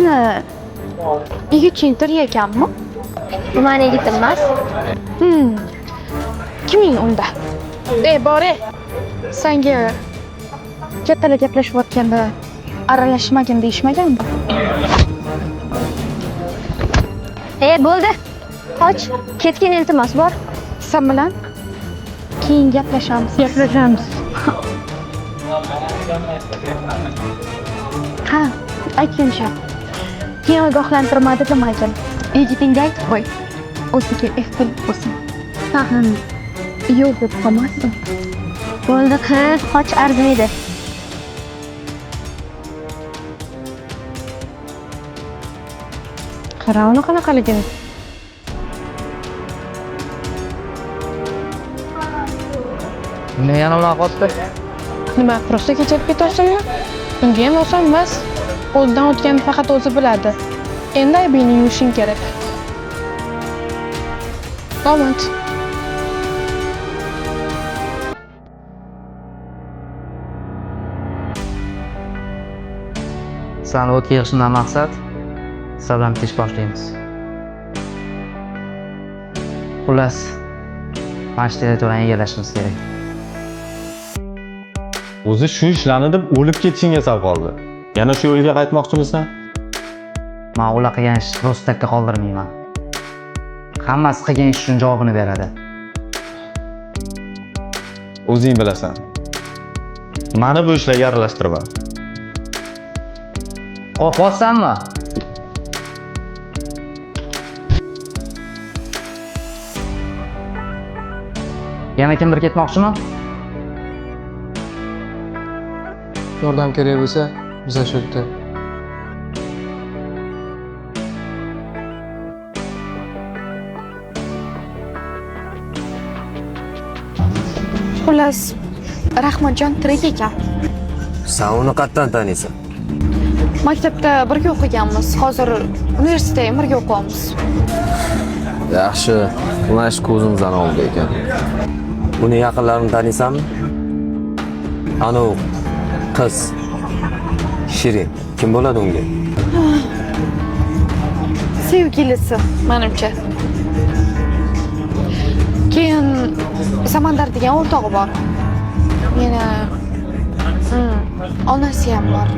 Sani yigiting tirik ekanmi? Bu mani yigitim emas. Kiming unda? Ey, bor-ey. Senga kattalar gaplashayotganda aralashmagin deyishmaganmi? Bo'ldi. Qoch, ketgin iltimos, bor. Sen bilan keyin gaplashamiz. Gaplashamiz. Ha, aytguncha. Keyin ogohlantirmadi demagin. Yigitingga aytib qo'y. O'ziga ehtiyot bo'lsin. Tag'in yo'q deb qolmasin. Bo'ldi qiz, qoch arzimaydi. Qara uni qanaqaligini. Nima yana unaqa qotdi? Nima, prosta kechirib ketarsanmi? Unga ham oson emas. O'zidan o'tganni faqat o'zi biladi. Endi aybingni yuvishing kerak. Omad. Sizlarni o'tga yig'ishimdan maqsad sizlar bilan bitta ish boshlaymiz. Xullas, mana shu territoriyani egallashimiz kerak. O'zi shu ishlarni deb o'lib ketishingga sal qoldi. Yana shu yo'lga qaytmoqchimisan? Men ular qilgan ishni prostakka qoldirmayman. Hammasi qilgan ish uchun javobini beradi. O'zing bilasan. Mani bu ishlarga aralashtirma. Qo'rqyapsanmi? Yana kimdir ketmoqchimi? Yordam kerak bo'lsa, biza shu yerda. Xullas, Rahmatjon tirik ekan. Sen uni qayerdan taniysan? Maktabda birga o'qiganmiz. Hozir universitetda ham birga o'qiyapmiz. Yaxshi, mana shu ko'zimizdan oldi ekan. Uni yaqinlarini taniysanmi? Anu qiz Shirin. Kim bo'ladi unga? Sevgilisi, menimcha. Keyin Samandar degan o'rtog'i bor. Yana onasi ham bor.